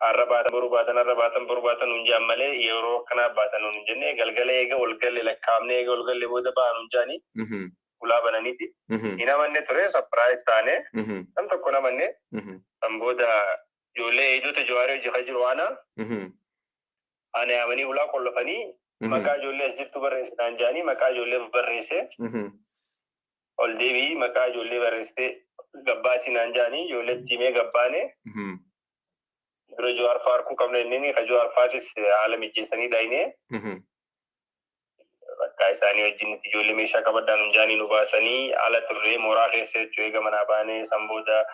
Har'a baatan, boru baatan, har'a baatan, boru baatan nuun jedhan malee yeroo akkanaa baatan nuun hin jenne. Galgala eega ol galle, lakkaa'amne eega ol galle booda ba'an nuun jedhanii ulaa bananiiti. Hin amanne ture, surprise taane, nam tokko hin amanne. San booda ijoollee eegdota Jawaarii hojii kan jiru ana ana yaamanii ulaa qollofanii, "Maqaa ijoollee as jirtu barreessinaan" jedhanii, maqaa ijoollee barreesse. "Ol deebii, maqaa ijoollee barreessitee gabbaasinaan" jedhanii, ijoolleetti himee gabbaane. Dura Jawaar fa'aa arguu qabna inni ka Jawaar fa'aatis haala mijeessanii dhayinee bakka isaanii wajjin itti ijoollee meeshaa qabadhaan hunjaanii nu baasanii ala turree mooraa keessa jechuu. Eega manaa baanee san booda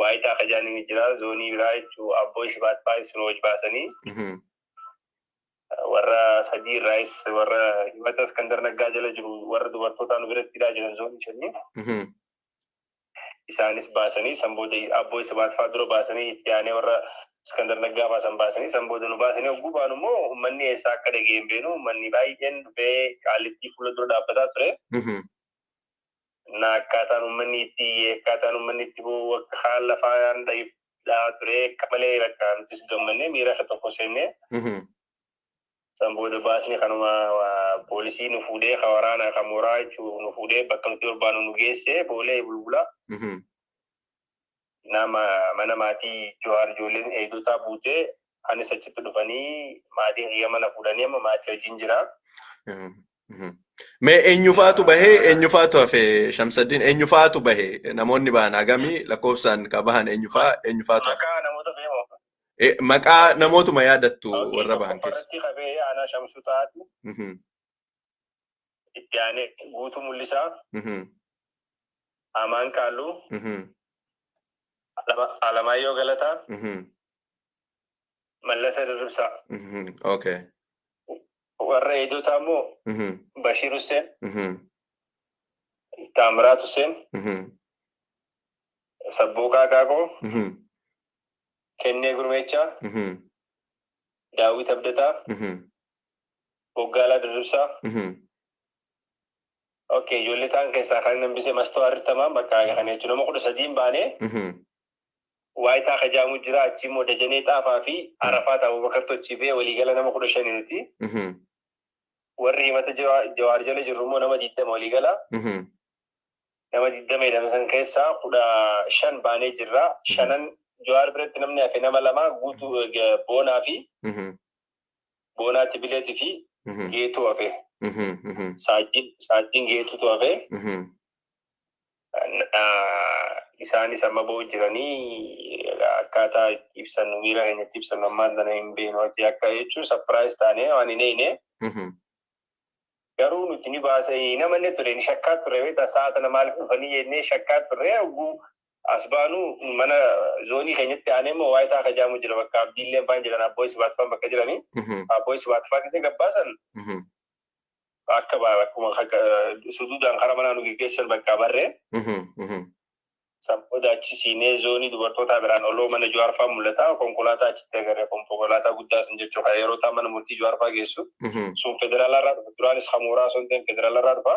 waayitaa kajaanii ni jira, zoonii biraa jechuu, abboo Isbaat fa'aa isin hojii baasanii, warra sadii irraayis, warra himata Iskandar Naggaa jala jiru, warra dubartootaa nu biratti hidhaa jiran zoonii shanii, isaanis baasanii. San booda abboo Isbaat fa'aa dura baasanii, itti aanee warra Iskandar Naggaa fa'aa san baasanii, san booda nu baasanii. Hogguu baanu immoo uummanni eessaa akka dhagee hin beenu, uummanni baay'een dhufee Qaallittii fuula dura dhaabbataa ture. Na akkaataan uummanni itti iyyee, akkaataan uummanni itti boo'u, akka haala lafaan dhahaa ture akka malee. Bakka nutis gammannee miira akka tokko seennee, san booda baasni kanuma poolisii nu fuudhee, ka waraanaa ka mooraa jechuu, nu fuudhee bakka nuti barbaannu nu geesse, Boolee Bulbula. Nama mana maatii Jawaar ijoolleen eegdotaa buutee, anis achitti dhufanii maatiin kiyya mana fuudhanii, amma maatii wajjin jira. Mee eenyufaatu bahee, eenyufaatu hafe, Shamsaddiin? Eenyufaatu bahee? Namoonni bahan hagamii lakkoofsaan? Ka bahan eenyufaa, eenyufaatu hafe? Maqaa namoota beekamoo. Maqaa namootuma yaadattu warra bahan keessa. Irratti qabee aanaa Shamsuu Ta'aati. Itti aanee Guutuu Mul'isaa. Amaan Qaalluu. Alamaayyoo Galataa. Mallasa Dirribsaa. Warra eedotaa immoo Bashiir Hussein. Taamiraat Hussein. Sabbooqaa Qaaqoo. Kennee Gurmeechaa. Daawit Abdataa. Boggaalaa Dirribsaa. Okay, ijoollee ta'an keessaa kan hambise Mastoo Arrittamaa bakka kana jechuun nama 13n baanee. Waayitaa Kajaamu jira, achi immoo Dajanee Xaafaa fi Arafaat Abubakar Tochii bee, waliigala nama 15 nuti. Warri himata Jawaar jala jirru immoo nama 20 waliigala. Nama 20 jedhama san keessaa 15 baanee jirra. Shanan Jawaar biratti namni hafe nama lama, Guutuu Boonaa fi Boonaa Tibileetii fi Geetuu hafe. Saajjiin Geetuutu hafe. Isaanis amma ba'u jiranii. Akkaataa itti ibsannu, miira keenya itti ibsannu ammaan tana hin beeknu. Akka jechuun surprise taanee waan hin eegne. Garuu nuti ni baasanii namanne ture, ni shakkaa ture. Beektaa, sa'a tana maaliif dhufanii jennee shakkaa turre. Hogguu as baanu mana zoonii keenyatti aanee immoo waayitaa kajaamu jira, bakka Abdiillee faan jiran, Abbooy Sibaat faan bakka jiranii. Abbooy Sibaat faan keessa gabbaasan akka akkuma suduudhaan karaa manaa nu geggeessan bakka barree. San booda achi siinee zoonii dubartootaa biraan oloo mana Jawaar fa'aa mul'ata. Konkolaataa achitti agarre, konkolaataa guddaa sun jechuudha. Yeroo ta'an mana murtii Jawaar fa'aa geessu. Sun federaalarraa dhufa. Duraanis hamuuraa osoo hin ta'in federaalarraa dhufa.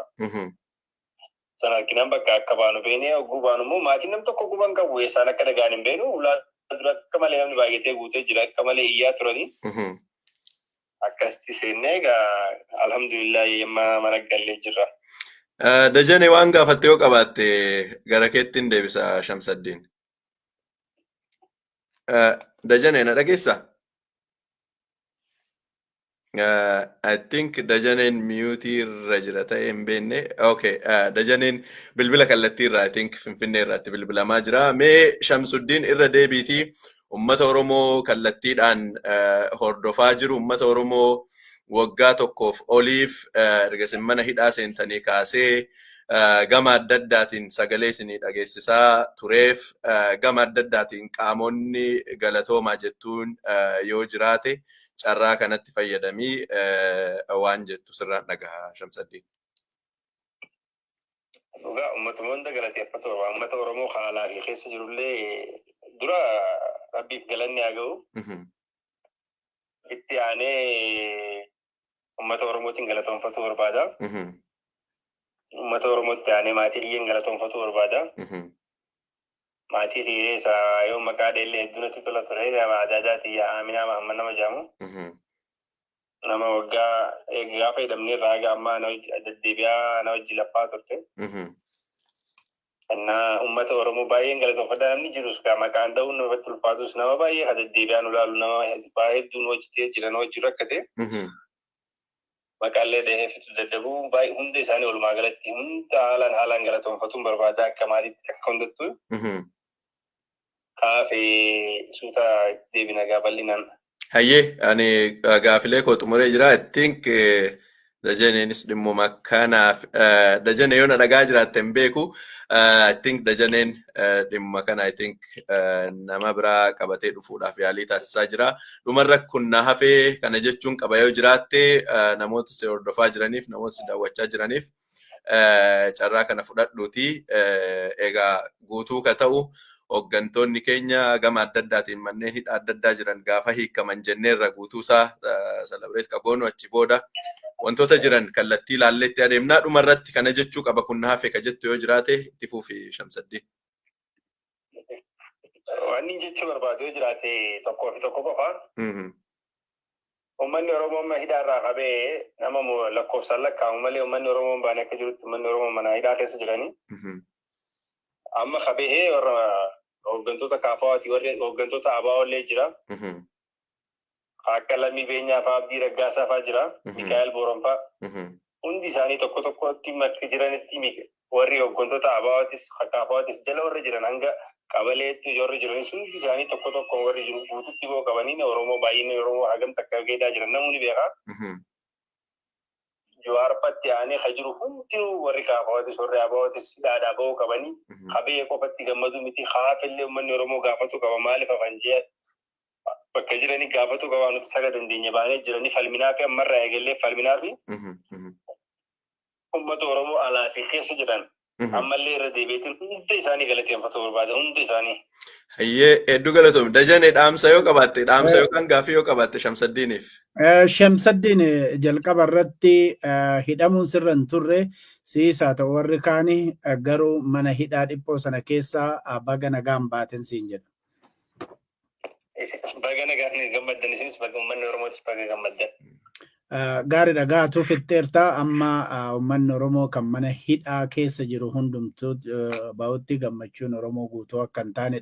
Sana arginaan bakka akka baanu beene. Hogguu baanu immoo maatiin nam tokko guban qabu. Eessaan akka dhagaan hin beenu. Ulaa dura akka malee namni baay'atee guutee jira. Akka malee iyyaa turanii. Akkasitti seennee egaa alhamdulillah amma mana gallee jirra. Dajane, waan gaafatte yoo qabaatte gara keetti hin deebisa Shamsaddiin. Dajane, na dhageessaa? I think Dajaneen mute irra jira ta'e, hin beekne. Okay, Dajaneen bilbila kallattii irraa, I think Finfinnee irraatti bilbilamaa jira. Mee Shamsuddin, irra deebiitii uummata Oromoo kallattiidhaan hordofaa jiru, uummata Oromoo waggaa tokkoof oliif erga isin mana hidhaa seentanii kaasee gama adda addaatiin sagalee isinii dhageessisaa tureef, gama adda addaatiin qaamonni galatoomaa jettuun yoo jiraate carraa kanatti fayyadamii waan jettu sirraan dhagaha, Shamsaddiin. Dhugaa uummatuma hunda galateeffatu qaba. Uummata Oromoo kan alaa fi keessa jirullee dura Rabbiif galanni haa ga'u. Itti aanee uummata Oromootiin galatoonfatuu barbaada. Uummata Oromootti aanee maatii kiyyeen galatoonfatuu barbaada. Maatii hiyyeessaa yoo maqaa dheellee hedduu natti tola ture, nama adda tiyya Aminaa Mahammad nama jedhamu. Nama waggaa gaafa hidhamne irraa haga ammaa na deddeebi'aa na wajji laffaa turte. Innaa uummata Oromoo baay'een galatoonfadha. Namni jirus gaa maqaan ta'uun namatti ulfaatus, nama baay'ee ka deddeebi'aa nu laalu, nama baay'ee hedduun hojjetee jira, na wajji rakkate. Maqaallee dhahee fitu dadhabuu baay'ee, hunda isaanii walumaa galatti hunda haalaan haalaan galatoonfatuun barbaada akka maatiitti akka hundattuu. Kaafee suuta deebina gaa bal'inaan. Hayyee, ani gaafilee koo xumuree jira. I think Dajaneenis dhimmuma kanaaf, Dajane yoo na dhagaa jiraatte hin beeku. I think Dajaneen dhimma kana, I think, nama biraa qabatee dhufuudhaaf yaalii taasisaa jira. Dhumarra kun na hafee kana jechuun qaba yoo jiraatte, namoota si hordofaa jiraniif, namoota si daawwachaa jiraniif carraa kana fudhadhuuti. Egaa guutuu ka ta'u hooggantoonni keenya gama adda addaatiin manneen hidhaa adda addaa jiran gaafa hiikaman jenneerra, guutuusaa celebrate ka goonu achi booda wantoota jiran kallattii ilaalleetti adeemnaa. Dhumarratti kana jechuu qaba, kun na hafe ka jettu yoo jiraate, itti fuufi, Shamsaddin. Wanni jechuu barbaadu yoo jiraate tokkoo fi tokko qofa. Uummanni Oromoo amma hidhaarraa qabee nama lakkoofsaan lakkaa'amu malee, uummanni Oromoo hin baane akka jirutti, uummanni Oromoo mana hidhaa keessa jiranii. Amma qabee warra hooggantoota KFOti, warri hooggantoota ABO illee jira. Akka Lammii Beenyaa fa'aa, Abdii Raggaasaa fa'aa jira. Mikaa'el Booran fa'aa. Hundi isaanii tokko tokkotti bakka jiranitti, warri hooggantoota ABOtis KFOtis jala warra jiran, hanga qabaleetti warri jiranis, hundi isaanii tokko tokko warri jiru guututti boo qabanii, Oromoo baay'inni Oromoo hagam takka geedaa jiran namni beekaa. Jawaar fatti aanee ka jiru hundinuu, warri KFOtis warri ABOtis hidhaadhaa ba'uu qabanii, qabee qofatti gammadu miti, haafillee uummanni Oromoo gaafatu qaba. Maaliif hafan jee bakka jiranii gaafatu qaba. Nuti saga dandeenya baanee jiranii falminaa fi ammarraa eegallee falminaa fi uummata Oromoo alaa fi keessa jiran ammallee irra deebi'eetiin hunda isaanii galateeffatu barbaada, hunda isaanii. Hayyee, hedduu galatoomi. Dajanee, dhaamsa yoo qabaatte, dhaamsa yookaan gaafii yoo qabaatte Shamsaddiiniif. Shamsaddiin, jalqaba irratti hidhamuun sirra hin turre, siis haa ta'u warri kaani, garuu mana hidhaa dhiphoo sana keessaa baga nagaan baaten siin jedha. Baga nagaan gammaddan isinis, baga uummanni Oromootis baga gammaddan. Gaariidha, gaatuu fixxeerta. Amma uummanni Oromoo kan mana hidhaa keessa jiru hundumtuu bahutti gammachuun Oromoo guutuu akka hin taane